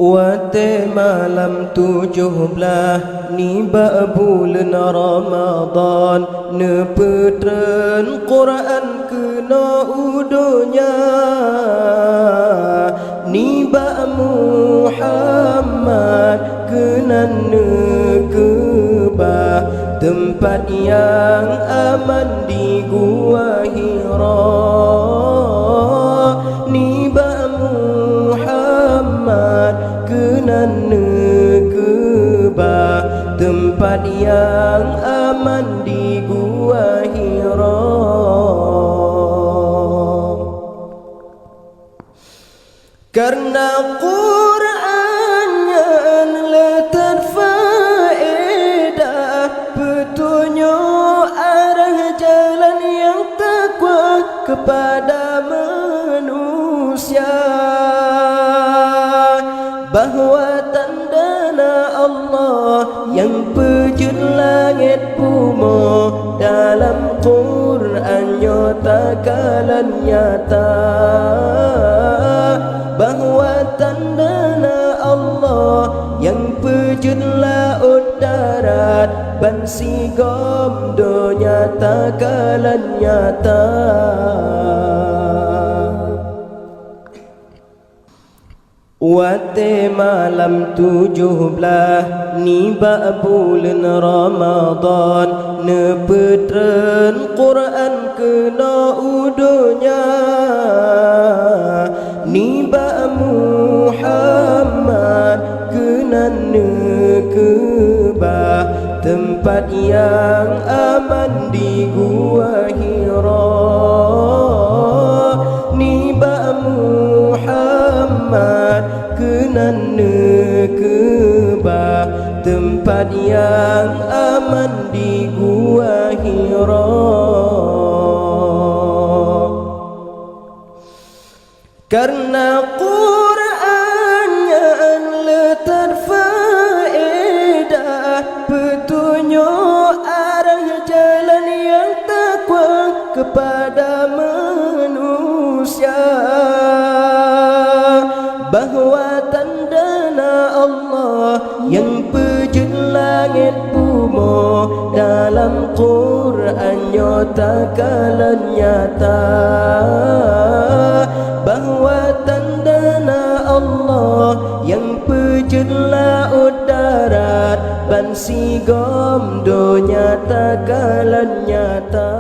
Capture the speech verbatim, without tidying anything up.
Watée malam tujoh blaih nibak buleuen Ramadhan, neupeutreun Quran keunoe u donya. Nibak Muhammad keunan neukeubah teumpat nyang aman di Gua Hira. Nibak Muhammad keunan neukeubah teumpat nyang aman di Gua Hira. Kareuna Quran nyan le that faedah, peutunyok arah jalan nyang takwa keupada manusia, bahwa tanda na Allah nyang peujeuet langét bumoe. Dalam Quran nyoe takalon nyata, bahwa tanda na Allah nyang peujeuet laôt darat, bansigom donya takalon nyata. Watée malam tujoh blaih nibak buleuen Ramadhan, neupeutreun Quran keunoe u donya. Nibak Muhammad keunan neukeubah teumpat nyang aman di Gua Hira. Nibak Muhammad keunan neukeubah teumpat nyang aman di Gua Hira. Kareuna Quran nyan le that faedah, peutunyok arah jalan nyang takwa keupada manusia, bahwa tanda na Allah nyang peujeuet langét bumoe. Dalam Quran nyoe takalon nyata, bahwa tanda na Allah nyang peujeuet laôt darat, bansigom donya takalon nyata.